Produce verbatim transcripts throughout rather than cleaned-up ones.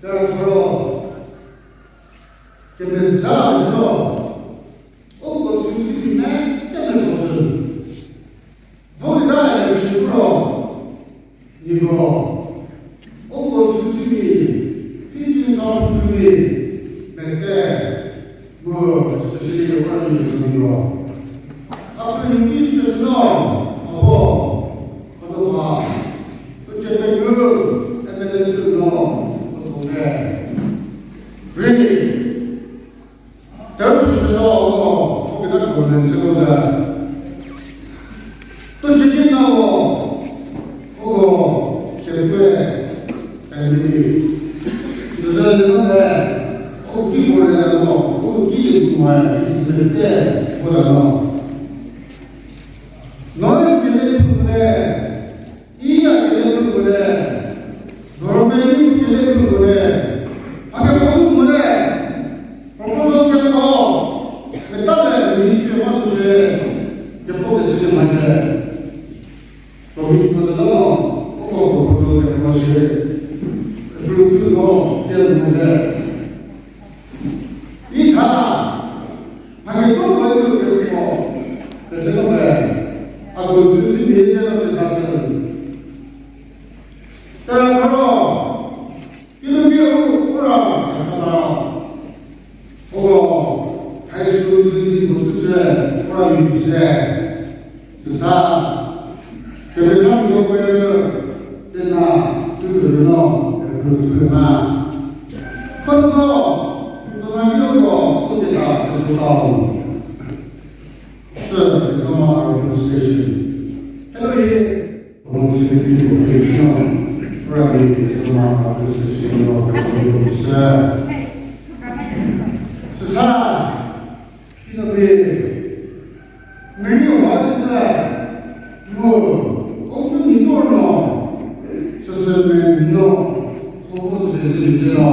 Tero, kemeza zo, uko sü sidi me, kemeza zo. Vo keda e sü ro, niko, uko sü sidi, fifteen thousand sü sidi, mete, mu especially ora ni sü niko. Apu ni ki sü sü no, abo, abo ma, tu che pe gu, e me le tu no, o tu ne. Re, Tero sü sü no, o, o keda ko ne se o da. Tu che ki na o, o ko, che pe, e ni. Sü sü no ne, o ki ko ne no, o ki ye tu ma, ki sü te, o da no. No ye ki le tu ne, Iya kele tu kule, government ni kele tu kule, hake ko tu kule, proposal keko, keta le ministry ma tu se, keko de se ma ke. Committee ko de lo, ko ko proposal keko se, approve tu lo, ke mo de. Itha, hake ko ko tu keko, ke se lo ke, a ko su si ni se lo ke sa se. Tera khoro, kinu ki u, ura, sakala. Ogo, high school building construction, ura mi se. Süsa, kebe kam yo kwe, tena, tu tu no, e, tu tu ma. Khoro, tena yo ko, tu tena, tu tu ta. Sü, Zoma Urban Station. Hello, ye. Promotion people, education, rally, Zoma Urban Station, no, sir. Sir, you know, we, many of us, uh, no, open the door, no. Sir, sir, no, open the door, no.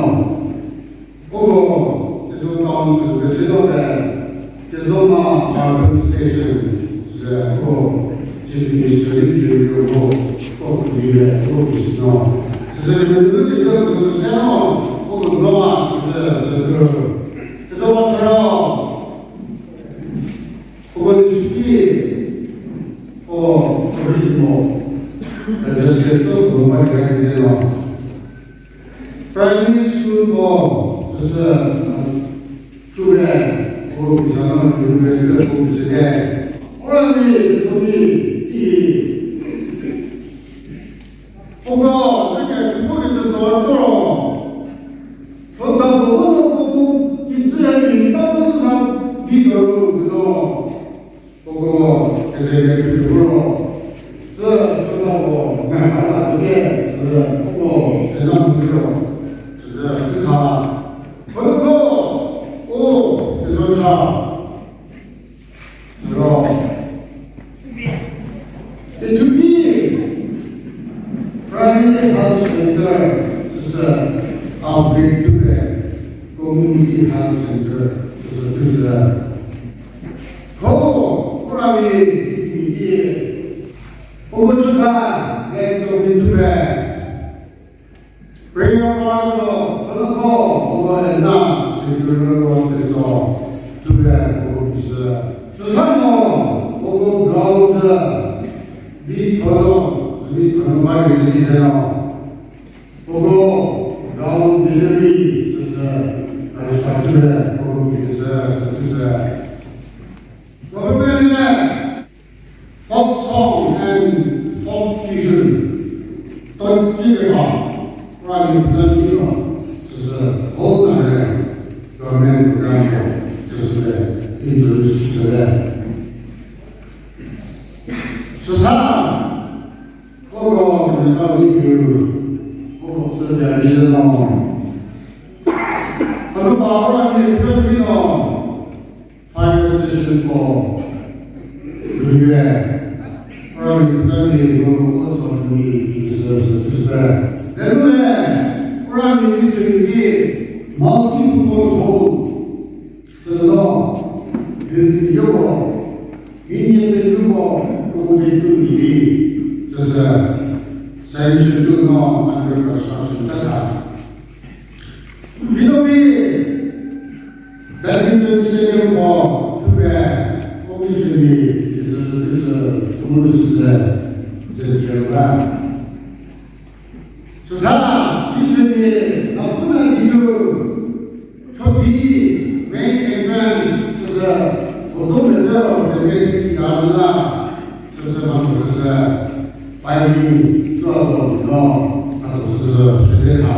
Uko, Tezo Town sü President-e, Tezo ma Urban Station, sü uko, Chief Minister di kiri uko, uko kiri uko business no. Sü sü kiri uko Tezo sü se no, uko lo ma, sü sü, sü sü. Tezo ma sü ro, uko di sü ki, o, kiri mo, just kiri uko ma kiri se no. Primary school ko, süsü, tuwe, o, bisa na, tuwe, tuwe, o, bisa ke. Ora ni, tuwe, i. Oga, seke, tuwe, tuwe, tuwe, tuwe. Tuwe, tuwe, tuwe, tuwe, tuwe, tuwe, tuwe, tuwe, tuwe, tuwe, tuwe, tuwe, Koko, keze kepikro, sü, sü lako, mha la tuke, sü, koko, keze kepikro, sü, sü, sü tha. Koko, o, keze tha. Sü ro. Itubi, Primary Health Center, sü, sü, upgrade tuke, Community Health Center, sü, sü, sü, sü. Ho, ura mi, mi, mi, uko chüta, nge to mi tupe. Prayer point lo, uko, uko ena, secular work so, tupe, uko bisa. Susano, uko ground, bi tholo, bi tholo ba yi di no. Uko ground delivery, süsü, ai sa tupe, uko bisa, sa tusa. Government-e folk song and folk fusion, tonti keba, rali tonti keba, süsü, all the government program ko, süsü, introduce süsü. Süsa, koko, koko, koko, koko, koko, koko, Fire station ko, rüyie, rüyie tsali ko, autonomy, resource, resource. Then, rüyie, rüyie tsali, multiple hole, so, building yo, inye pe tu ko, ko de tu ni, so, so, sanction tu no, under construction ta ta. Senior Paul, Thupie, Officially, Jesus, Jesus, Communist, Jesus, Jesus, Süsa, Israel-e, Abraham Hindu, Choki, main entrance, süsa, photo meter, the main city, Gaza, süsa, süsa, Paini, Tuazo, no, Tuazo, süsa, süsa, süsa,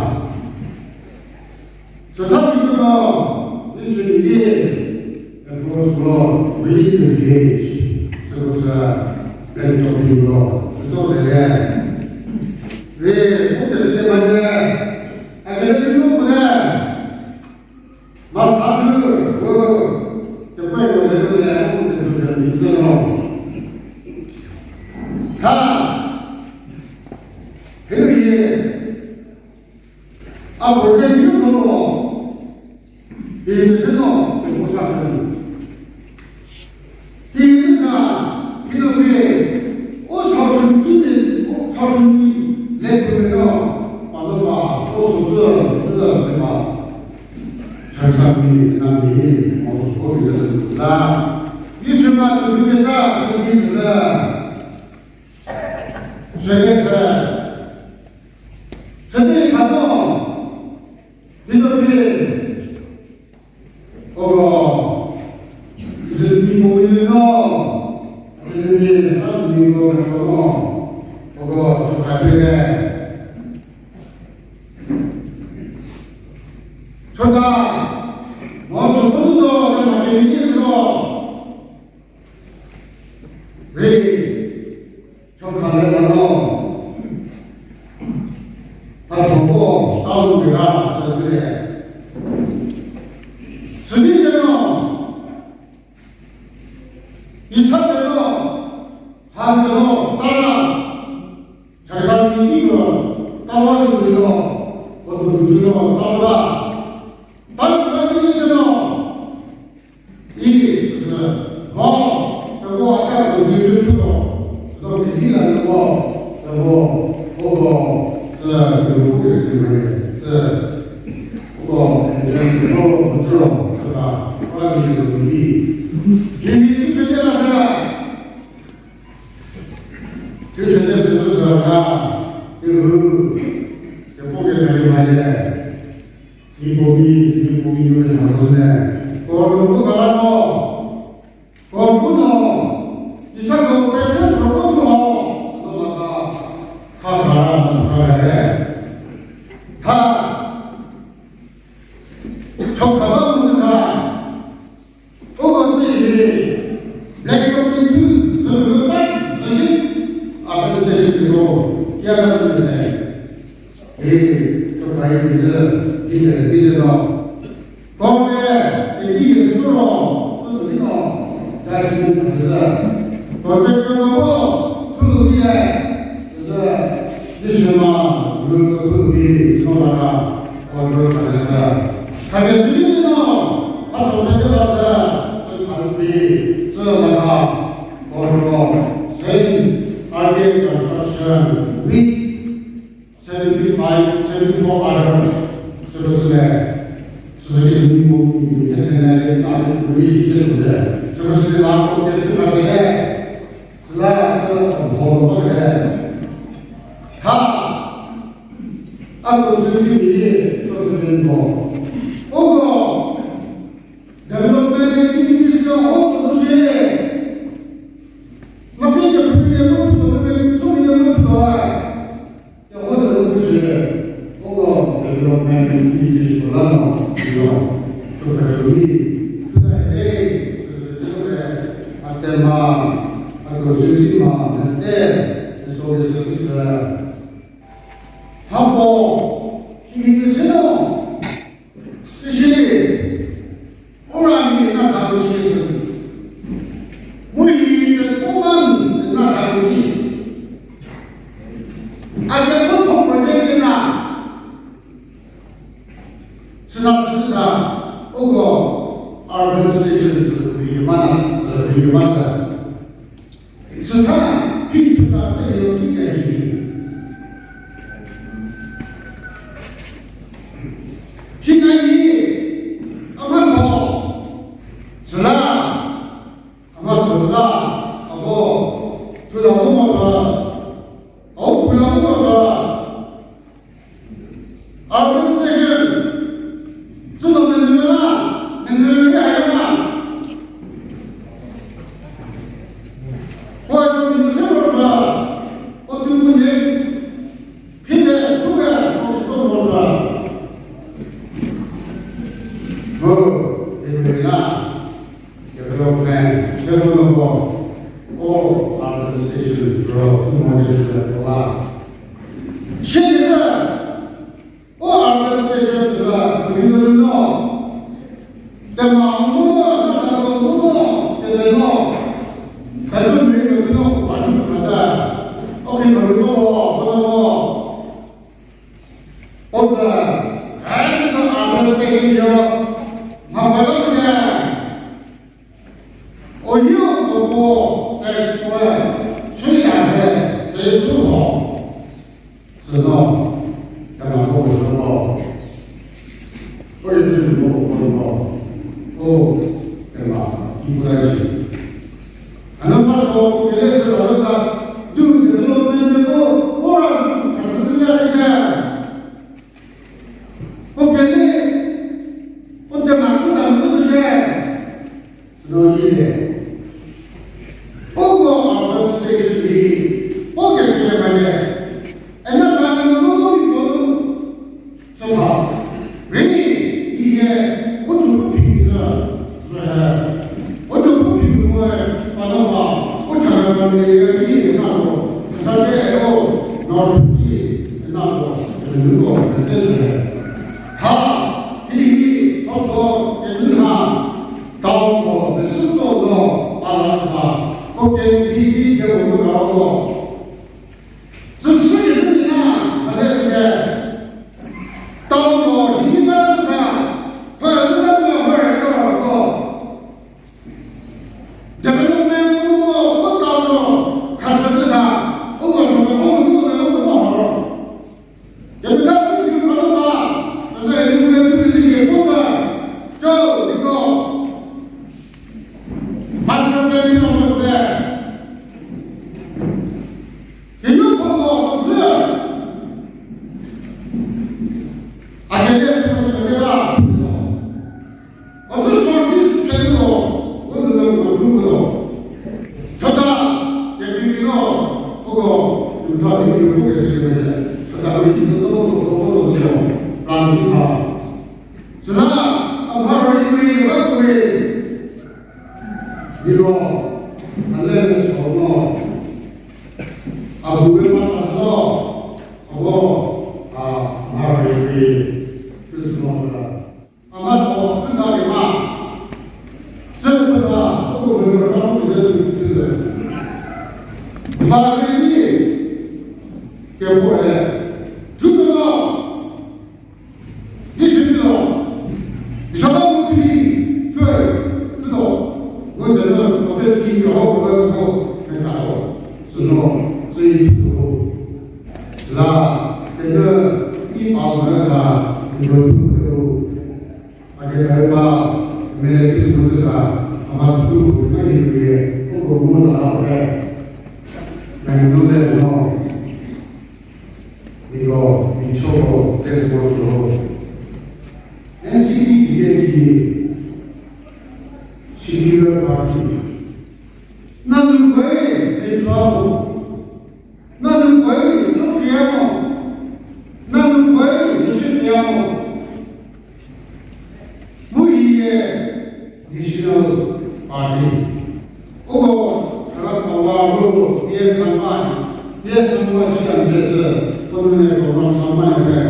Süsa pituo no, Israel-e, across road, within the village, süko sü, Black Topping Road, süso sele. Re, bu kese mane, a kele pituo mane, masa nu, bu, kepre ko le le, bu kepre ko le le. Ka, hele ye, a project nu ko, Hi se no, pe mo sa se no. Hi sa, hi no pe, o sa chun ki pe, o sa chun ki, le pe me no, pa no ma, o so zü, zü pe ma. Cha sa mi, na mi, mo so ko mi zü la. Yi se ma, zü ke sa, zü ki zü. Se ke se. Se ke ka no. Hi no pe, Ogo, Israel people will know, Israel people will know, Ogo, Israel. Chota, mo so mo so, na ma ke ni so. Re, Chokha le pa no. Tha thoko, tau mira, sü tire. Süni le no. Isa le no. Tha le no. Tara. Chakha ni ni no. Tawa ni no. Otu ni no. Tawa. Tawa ni no. I, süsü, mo, keko ata ko zü zü thuo, no ke di la mo, keko, keko, sü, keko ke sü mo, sü, keko, entrance ko, ko zü ro, keka, pa ni ko di. Ni ni zü zü la sa. Zü zü zü zü la, keko, keko ke zü mo. Niepumi, Niepumi nu rei hau süne. Ko nu pu kala no. Ko pu no. Isa ko pe se ko pu no. No la ka. Ka ka la no ka la re. Ka. Chokha ba mu sa. Uko tsü hi, Black Rock Institute, zü lu ta, zü shi, a zü station ko, kia na zü se. Hi, chokha hi zü, hi zü, hi zü no. Ko ke, hi zü zü ro, zü zü no, ta shi na zü zü. Ko zü zü no, zü zü hi zü, zü, zü shi ma, lu zü zü hi, zü no la ta. Order khalesa. Khalesü no, a to se la sa, se khalbi, se la ka, order, same R D A construction with seventy-five, seventy-four others. Se se, se se ni mo ni, ni ne ne ne, ta ni ni se se. Se se la ko ke se ka se. La, la, la, la, la. Ha. A ko sü ki ni, ko sü ni ko. Oko. Development activities ka oko to shi. Mapi ke phi ke ko to, ke so ni ko to. Ya, o de lo zhie, o development activities ko la no, you know, to ka to ni, to ka he, to ka he, a tema, a ko sisi ma, na te, so de so ki sa. Hapo, ki ni se no, especially, Ura ni na ka lu shi sü. Mu yi ke ko man na ka lu ni. A ke ko ko project ke na. Süsa süsa, oko urban station to be mana, to be mana. Süsa, pi tuta se yo ki ka hi. Ki ka hi, a ma ko. Urban station, züno menü la, menü la na. Puo sü ni se ro sa, o tu bu ni, phi de, bu de, o so ro sa. Ho, e me la. Development, development, o urban station, ro, tu mo de se ko la. Shie de, o urban station tsü la, community no, tema mo, na ta mo, te no, ka tu mi ko tu no, ba tu ka ta, o ki ko mo, ko mo. O the, ka ni ko urban station yo, ma ba lo ke. O yo ko ko tax ko, shüya se, se tu ho. Süno, kema ko ko ko. O yo tu ko ko ko. O, kema, ki ko la shi. Ano ka ko, kele se lo ka, du development ko, o ra ka se la ke. O kele, o tema ko ta ko se. No ile. O ko urban station di, o ke se ma le. Ena ta ni no no ni ko no. So ha. Ri, i ye, o tu ko phi sa. So ha. O tu ko phi mo, pa no ha. O cha na ni ye na ko. Sa ke o, no tu ki, na ko. Ni ko, ni ke. Ha, hi hi, o ko, ni na. Town ko, the city ko, a la sa, ko ke di di ke ko ka ko. Süsü ni süsü ni na, a le süke. Town ko, di di ka sa, ko ya ka ko, ko ya ka ko. Development ko, ko town ko, ka sa ka sa, ko ko sa ko, ko ko ko ko. Kemeta puo ki kanu ba, süsü ni puo ki puo ki puo ta, chau, ni ko. Master plan ni ko mo se. Ki yo ko ko ko se. A ke le se ko se ke ba. Otu sources se lo, o lo lo lo lo. Chota, ke bi bi lo, o ko, tu ta bi bi ko ke se me. Chota bi bi lo lo lo lo lo lo. Ka ni ha. Süla, a ba ro yi ba ko. Ni lo, a le me so lo. A bu we ma ta lo. A wo, a, a ba ro yi. Christmas la. A ma to, tu ta ke ma. Zü zü ta, o ko mo ro ta mo zü zü zü. Ba ke ni, ke bo e. Tu tu lo. Ni shi tu lo. Ni sa ba mo tu ni, tu e, tu lo. Mo de lo, mo de si yo, mo de lo, ke ta lo. Süno, süi tu lo. La, ke ne, ni pa mo na, ni lo tu lo. A ke ka ba, me le ki mo ta, a ma tu, na yi ke, ko ko mo la ke. Me no le no. Ni ko, ni cho ko, ke mo lo. N C P ki ke ki, secular party. Na nu koi, ni cho ko. Nanu puoe nu kiya mo, nanu puoe nu shi kiya mo. Mu hiye National Party. Uko, kara pawa mu, ye samai, ye samai shi a nje zü, ko nu ne ko ram samai ne,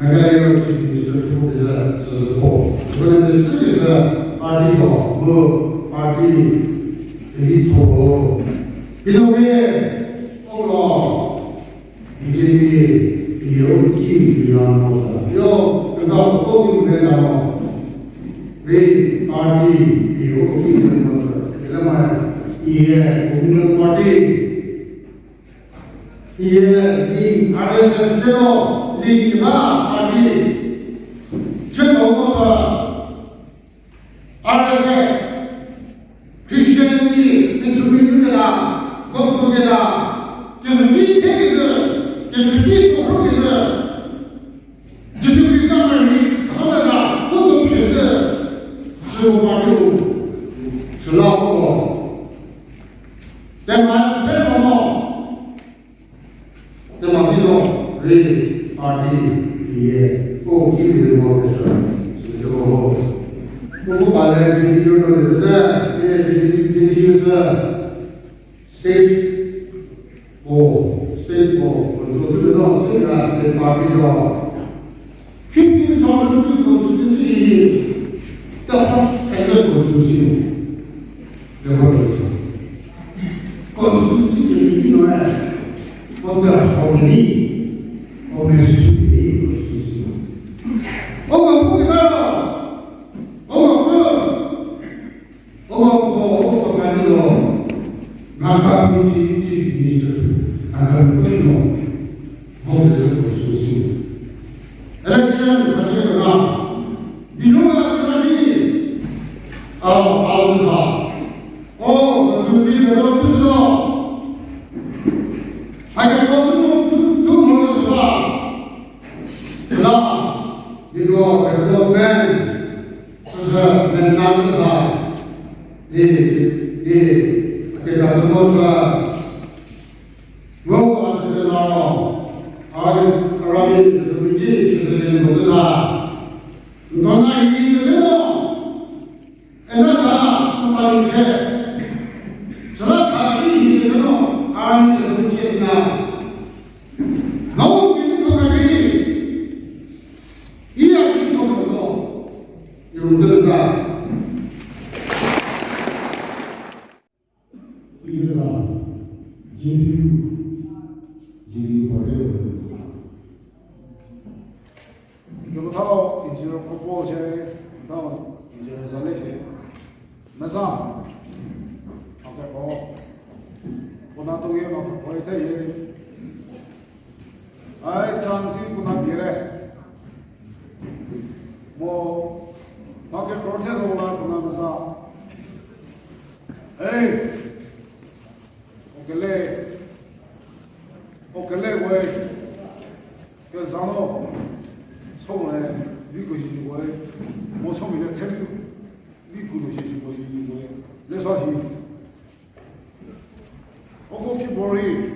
Meghalaya Chief Minister pu de zü, zü ko. Ko ne de sü de zü, party ko, mu party, de di tho ko. Kinowe, Olo, B J P, iyo ki mi na mo. Yo, keda ko ki mi na mo. Re, party, iyo ki mi na mo. Kela ma, iye, Communist Party. Iye, ni R S S de lo, ni ki ba, party. Che ko mo sa. R S S, Christianity, Methodist keta, Gospel keta, kemhie phi keta, kemhie phi keta, Party u, süla uko. Tema se mo. Tema vi lo, re, party, ye, o, ki re mo ke sü. Sü ho. Ko ko ba le, di yo no de se, e, di di di se. State ko, state ko, control to the law, state ra, state party zo. Fifteen thousand two constituency, the first federal constituency. The whole constituency. Constituency ke midi no e, on the harmony, on the unity constituency. O ma ku ka, o ma ku. Omo, omo, omo, omo, kani lo, Nagamese Chief Minister, Nagamese lo, vote is a constituency. Election, kasi na, binu na, kasi, au, au, sa, o, constituency, binu, tu, tu, tu, tu, tu, tu, la, binu, development, Süsü mentality sa, di, di, akeka sü mo sü, ngo a sü de la ro, a, a rami sü midi sü sü di mo sü sa. Ntona hi sü mo, ena ta, ntona hi che. Süla ta hi hi sü mo, a rami sü midi sü na. No, ki ntona hi. Iya ki ntona mo. Yurungdüza. Yurungdüza. J D U. J D U party. Kemethau engineer Kopo che, thau engineer Zale che. Meza. Ake ko. Kona to ye ma ko ite ye. Ai, chance kuna bie re. Mo, ma ke korte do la kuna meza. Ei, okele, okele we, ke zano, so we, vi ko ji we, mo so mi le themi, vi ko ji we, le sa hi. Oko ki bori,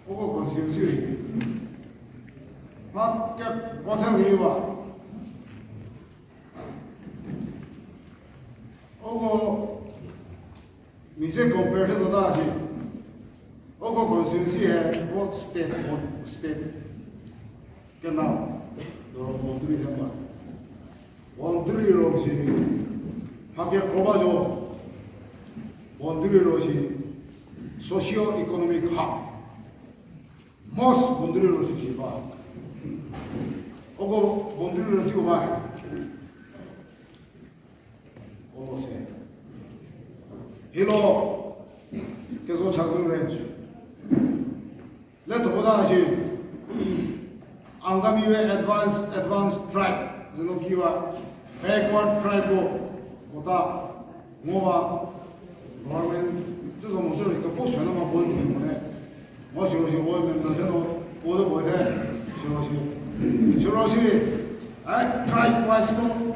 Oko constituency rei. Ma ke bothel rei ba. Oko mi se compare se ta si. Oko constituency hai, both state, both state. Kena, doro boundary hai ma. Boundary ro si, ha ke ko ba zo. Boundary ro si, socio-economic hub. Most boundary ro si si ba. Oko boundary ro ti ba. Oko se. Hilo, Kezo Chakzü Range. Le to da shi. Angami we advanced, advanced tribe. Zeno kiwa backward tribe ko. Kota. Ngo ba government, tsü zo mo shiro, ka po shona ma bo ni mo ne. Mo shiro shi wo member te no, wo de bo te. Shiro shi. Shiro shi. Ai, tribe wise no.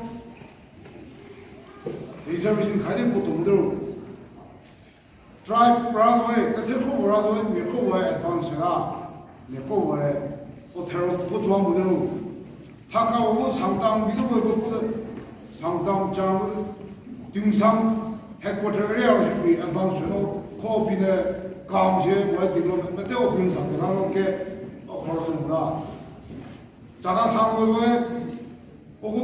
Reservation khadi puo tuo mo de ro. Tribe ra zo e, tete kro ra zo e, mia kro we advance la. Mia kro we, o thero puo tuo mo de ro. Thaka vo Sangtam bi do ko ko de, Sangtam chang ko de, Tuensang headquarter area shi bi advance no, ko bi ne kam shi mo development mete o bin sa de la no ke, o khor sü la. Chakhesang ko zo e, o ko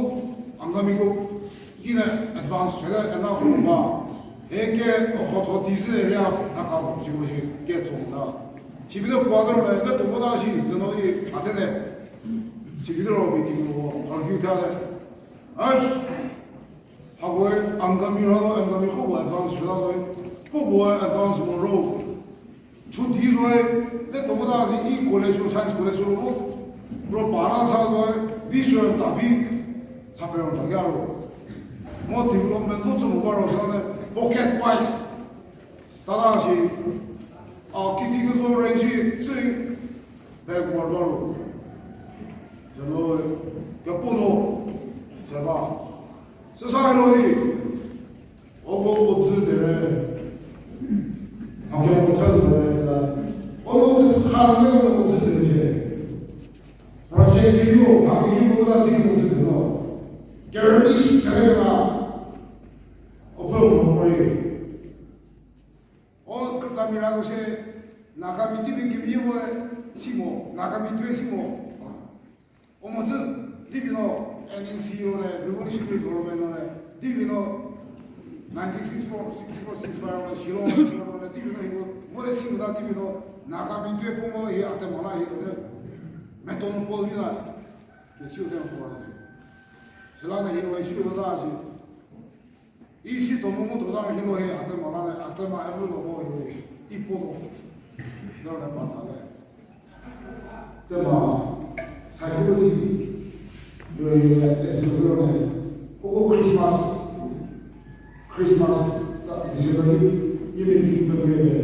Angami ko, ki ne advance se de ena ko ba. Eke o khotho di zü area ta ka bo shi ko shi ke zo ta. Shi bi de kwa de ro ne, de to ko da shi, zeno yi, a te de. Shi bi de ro meeting ro, argue ta de. Ash, ha ko e, Angami ra no, Angami ko bo advance la no, ko bo advance mo ro. Chü di zo e, le to ko da shi, i college ro, science college ro, ro para sa zo e, vi sü ta vi, sa pe ro ta ga ro. Mo development ko zo mo ba ro sa ne, pocket wise. Tada shi, a kiti kezo range shi, tsü backward ba ro. Zeno, kepu no, se ba. Süsa no hi, Kere na, o phe mo kori. O krütamia ko se, Nagami teivi kemie vo si mo, Nagami tuo si mo. O mo tsü, teivi no, N N C o le, Revolutionary Government o le, teivi no, nineteen sixty-four, sixty-four, sixty-five o le, Shillong o le, Shillong o le, teivi no, hiko, mo le si mo ta teivi no, Nagami tuo pu mo hi ate mo la hi o le, meto mo pu vi la, ke si o te mo pu la. Süla na hi o, si o ta si. Isi to mo mo to da hi lo he, atema la le, atema e lo mo hi lo he, i po do. Lo le pa ta le. Tema, psychology, lo le, esi lo le. O Christmas, Christmas, ta December ni, ni me ni me me.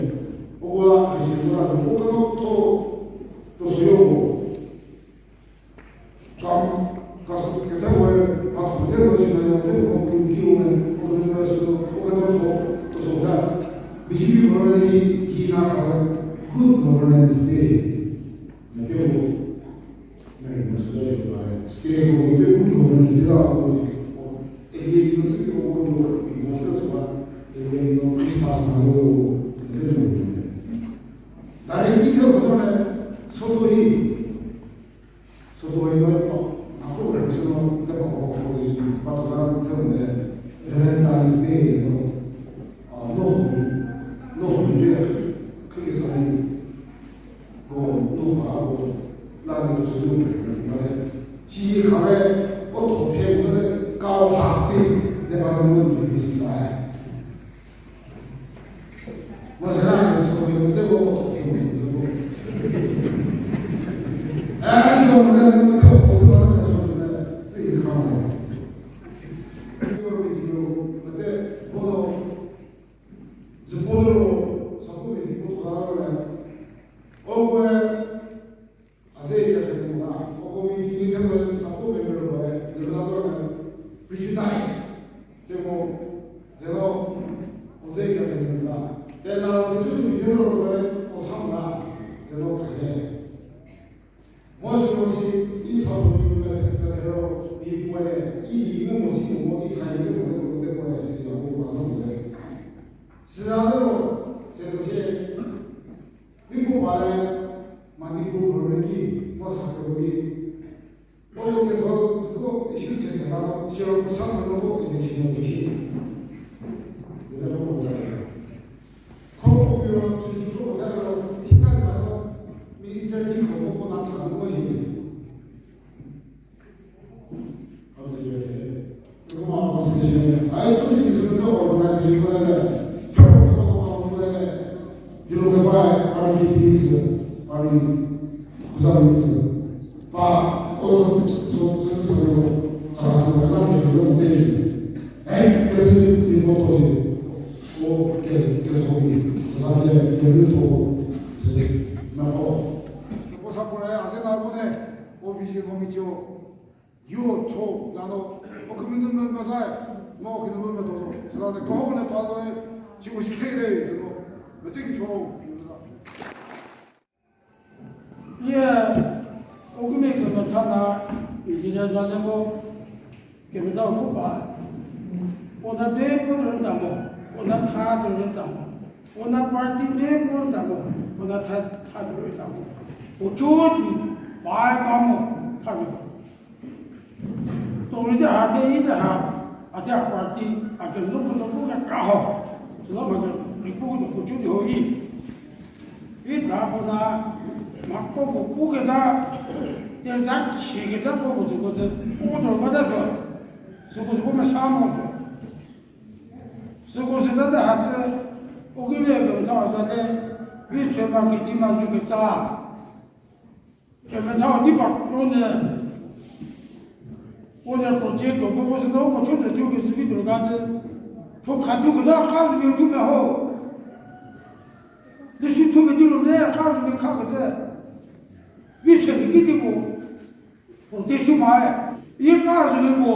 O la Christmas la, o ka to, to so yo. Kam, kas, kete we, patho kete we, sina ya kete we, ki, ki we, o kete we, so, o kete we, so, so, so, sa. B J P government hi, hi na ka we, good governance de. Na ke we, na ke we, so, so, so, state government de good governance de la, o, o, e, e, no, so, o, o, o, o, so, so, e, e, no, Christmas na, o, o, e, e, no, e. Tari ki te we, so, so, hi. So, so, so, na ko re so, te ko ko ko pa to na te ne, Valentine's Day so, a, no, no, ne, ke ke sa ni, ko, no, ka, ko, la ni to so, no, re, na le, chi ka le, o to te, ko le, ka o ha te, ne ba no, ni si la. A ze ika thenu la, o committee ni thenu support member ba, ni la to na prejudice, themo, zelo, o ze ika thenu la, te la, te chu ni thenu la, o sam la, zelo khaye. Mo shi mo shi, i support member, te thero, i puo le, i di mo mo si mo mo, i sa ni mo mo, te mo le, si ya mo mo sam le. Sira lo, se to che, Nipu ba le, Manipur government ki, mo sa ko ki. O lo ke so, so issue che ke la, shiro ko sa ko ko election election. Ila ko ko la. Ko ko biro, chu ki ko ko la, tika la, minister ki ko ko na tha mo shi. Yo, cho, lano, o kümünu mü mü sa, no kümünu mü mü to zo. Süla ne ko ko ne pa do, chi ko shi the de, zo. Mete ki cho. Ye, o kümünu mü tha na, engineer za le mo, kümüta ko pa. O na de ko de ta mo, o na tha de ta mo, o na party de ko ta mo, o na tha tha de ta mo. O cho di, pa pa mo, tha de. Tongri te ha te i te ha, a te a party, a ke no ko no ko ka ho. Süla ma ke ri pu ko ko chu di ho i. I ta ko na, ma ko ko pu ke ta, te za shi ke ta ko ko ko te, ko ko ma ta so. Süko süko me sa mo so. Süko se ta te ha te, o ki le ke ta za le, vi se ma ke di ma zu ke ta. Kemethau di ba krone, o ne project ko ko se no ko chote tu ke sigi durga te. Tho kha tu ke da kha ni tu me ho. Ni si tu ke di lo ne kha ni kha ke te. Ni se ni ki di ko. Ko te su ma e. Ye kha ni ko.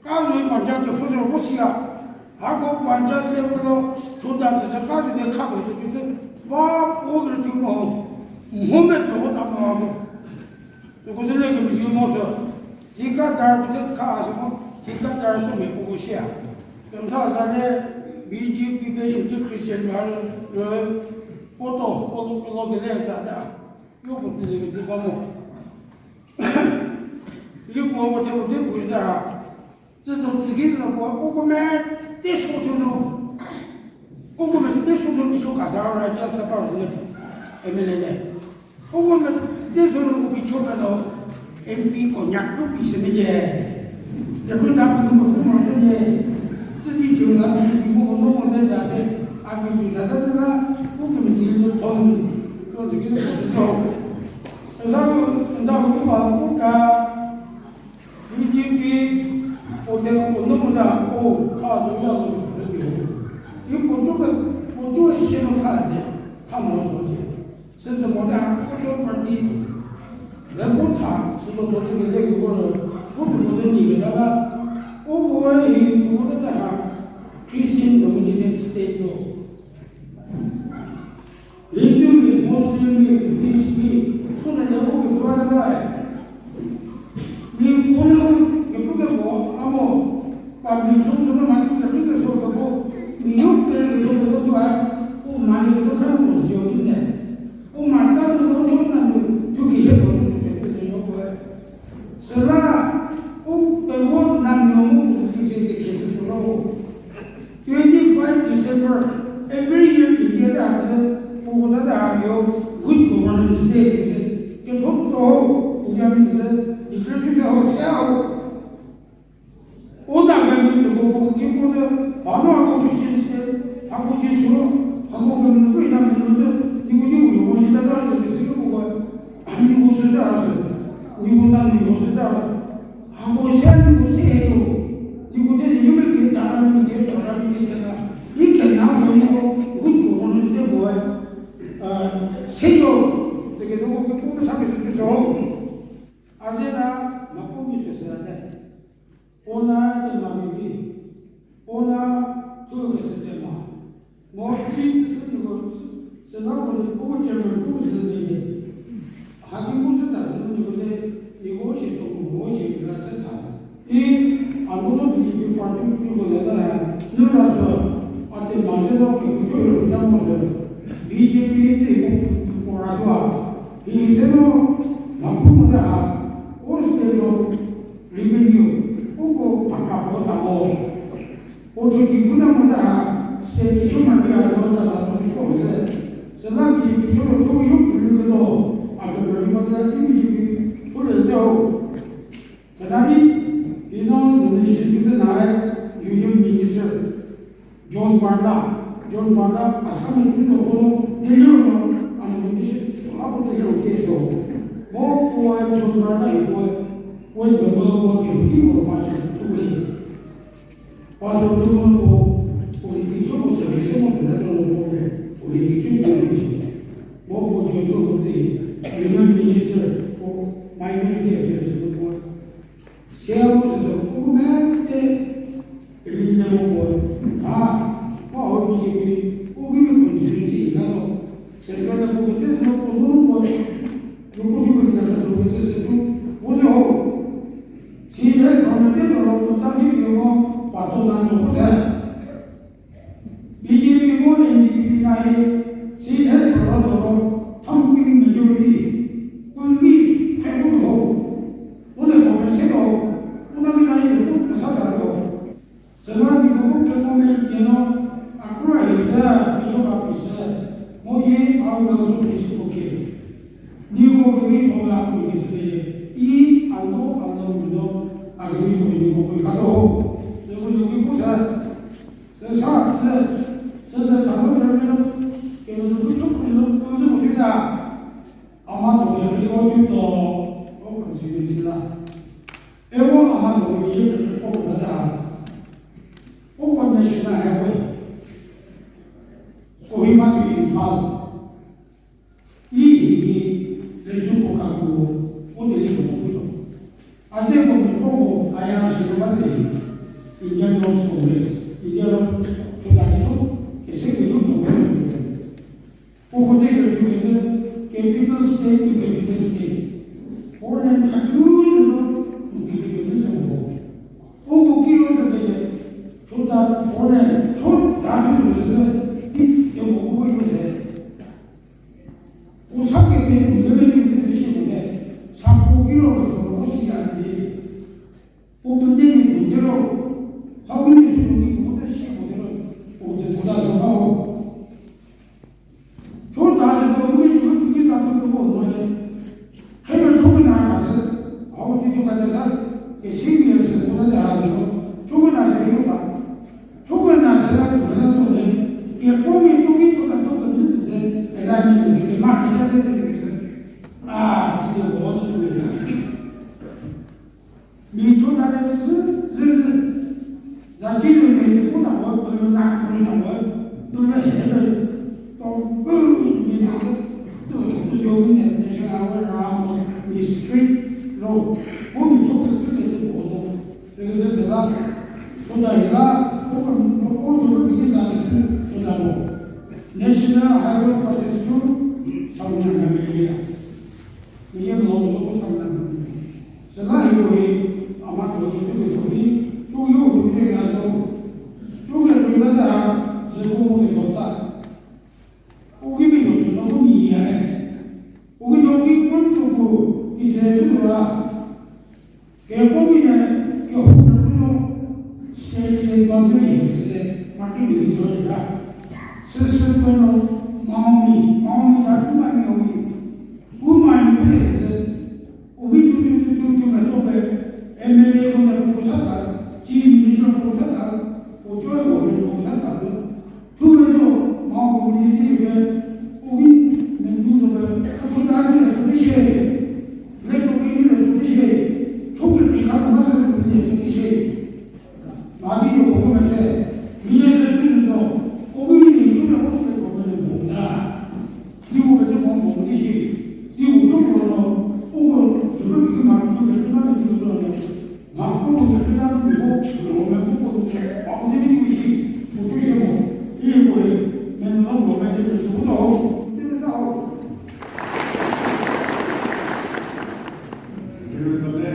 Kha ni panchayat ke federal ko siya. Hako panchayat level lo, chota tsüta kha tsü ne kha ko tsü tsü, va puo kre tsü mo, mo me to ta mo ko. Ko tsü le ke mi mo so. Thikadar ko te kha sü mo. Thika tar so mia puo ko shia. Kemtha za le B J P pe yinte Christian ra le, poto, poto lo kele sa ta. Yo ko tile ke ba mo. Yo ko ko te ko te bu za. Tsü zo tsü ki zo ko, ko ko me te so tu no. Ko ko me te so no ni so ka sa ra ja sa pa ne. M L A ne. Ko ko me te so no ko ki cho ka no. M P ko nya ko pi se me je. Ya ko ta ko mo so mo te ne. Tsü ki cho la ko ko mo mo ne da te. A ko ni da da da. Ko ko me si lo ton. Ko tsü ki ko so. Sa ko nda ko ba ko ka. B J P, o te o no mo da, o, kha zo ya lo mo le di ho. I puo cho ke, puo cho e shie no kha de, kha mo zo de. Se de mo da, o to party, le mo tha, se do to de le ko lo, mo to de ni ke da la, o ko e hi, mo da da ha, Christian dominated state lo. Hindu mi, Muslim mi, Buddhist mi, sünu le u ketuo ta ta. Mi u le u ketuo ketuo, a mo, pa mi chü chü ma ti ketuo ketuo ketuo, mi yo pe ketuo ketuo tuo, u ma ni ketuo kha mo sio ni ne. U ma za ketuo tuo na nu, tu ki he ko tu ke tu yo ko. Süla, u pe mo na nu mu politics ke ke su ro. Twenty-five December, every year India te ha se, puo ta ta ha yo, Good Governance Day, ke thop to, India mi te, declare to ho se ho. O na ga mi to ko ki ko te, ba no ko Christian se, ha ko Jisu, ha ko ke mi ko ina mi te, ni ko ni ko yo, ko ita ta se se ko ko, ni ko se ta se, ni ko na ni ko se ta. Hako se, hako se heto. Niko te ni yume ke ta, ni ke ta, ni ke ta. Ni ke na mo ni ko, good governance te mo, eh, se yo. Te ke ko ke ko sa ke se so. Azena, ma ko mi se se te. Ona te ma mi. Ona tu ke se te ma. Mo ki sü niko sü, sü la ko ni ko chairman ko sü de ye. Ha ki ko sü ta sü niko se, niko shi so ko, mo shi la sü ta. I, a mo no B J P party ko le ta, no la sü, a te ma se no ke ko cho yo ta mo sü. B J P te ko, ko ra ko. I se no, ma ko ta, o se no, revenue, uko mhaka puo ta mo. Puo thuo ki bu na mo ta, se ki cho ma ri a zo ta sa mo ko se. Se la ki ki cho lo cho yo ki lu lo, a ko ri mo ta ki ki ki ko le ta ho. Kadari, you know, nomination ki ta na, Union Minister. John Barla, John Barla, Assam mi tuo ko, Delhi ro, a nomination, a ko Delhi ro ke so. Mo ko John Barla ko, West Bengal ko ke ki mo pastor tuo ko shi. Pastor tuo ko, politics ko service mo tuo ko ke, politics ko ko shi. Mo ko John ko ko shi, Union Minister for Minority Affairs ko. Sia mo süsü puo mete rei le mo puo, tha, puo ho B J P, puo ki mi constituency la no. Central la puo se so puo no puo, puo ki mi la puo se se tu, puo se ho. Si le tha mete no lo puo ta ki mo, pa to na no puo se. B J P mo N D P pi nai, si the thora thoro, thumbing majority, convince hai mo ho. Mo le ko se ho, mo na mi nai ko sa sa ho. Sala ni ko ke mo me ye no, akura hi sa, bi so ka pi sa, mo ye a will to be okay. Ni ko ke mi ko la ko ni se ye, I a no, a no, mi no, a ke mi ko ni ko ka to ho. Ni ko ni ko sa. Sü sa, sü, sü, sü, tha mo, kemenu, kemenu, bu cho, kemenu, bu cho, bu cho ta. Ama to, kemenu, bu cho to, o, constituency la. E wo ama to, kemenu, ye, kemenu, ko, ko, ta. O, ko, national highway. Kohima to Imphal. I, i, i, resuko kaku, o de li ko mo to. Aze ko mo ko ko, aya shi ba de, Indian Roads Congress, Indian Road, chota ni to, kese ke to ko ko. O ko je ke to ke, capital state to capital state. Four lane ka tu to, to ke ke ke so ko. O ko Uko ne, cho da phi lo sü, di, di mo ko yo se. U sa kepe u le be ni de se shi mo de. Sa ko ki ro lo so ko si ya di. U bu ne ni bu de ro. Ha u ni su ni ko de shi mo de ro. U ze ko da so ba o. Cho da sü ko mi tu ki sa tu ko mo le. Hai ma cho na na sü. Au ti tu ka da sa. Ke si ni sü ko da da ha lo. Cho na sü yo ta. Chokena sela tuo na tuo de, kephoumi tuo ki tuo ta tuo kenjü tuo de, ela ni tuo de, kema kese de de kese. A, di de wo nu tuo ya. Mi cho ta de zü, zü, zü. Za chi lo mi tuo ta wo, tuo na, tuo na wo, tuo na he de. Tuo bu mi tuo zü, tuo, tuo yo mi ne, ne sela wo ra mo, mi street lo. Wo mi cho kese de de wo. Pekecü zeta, soda ila, ko ko ko ko pekeza de pu soda mo. National Highway Process chu Southern Namibia. Niye mo mo ko Southern Namibia. Sela hi ko hi, ama ko hi ko hi, chu yo ko je ya zo. Chu ke ko la da, ze ko mo ni so ta. U ki mi lo so no ko ni ya e. U ki no ki pon to ko, ki ze ko la. Kephoumi ne kehou nu no state, state boundary hi sü le, party ni zo le ta. Süsü ko no Maomi, Maomi ta Kumami Maomi. Kumami ko le sü, u bi tu tu tu tu tu me to pe, M L A ko ne ko sa ta, Chief Minister ko sa ta, ko choi ko ne ko sa ta ko. Thumezo, mha community rei, u ki mengu zo pe, u chota rei le zo ki shie, le ko ki rei le zo ki shie, cho ki rei kha ko mha se ko rei le zo ki shie. Mha di yo ko mha se, mi ye se tu zo, u ki rei cho ko se ko le mo da. Di u be se ko mo ki shie, di u cho ko no, u ko zo pe ki mha ko le na me di ko no. Mha puo puo kekreilamonyü puo, Roma puo puo nu, mha puo di vi di vi shi, puo cho shie mo, i puoe, men no Roma chapter sü puo ta ho, te me sa ho. Jerusalem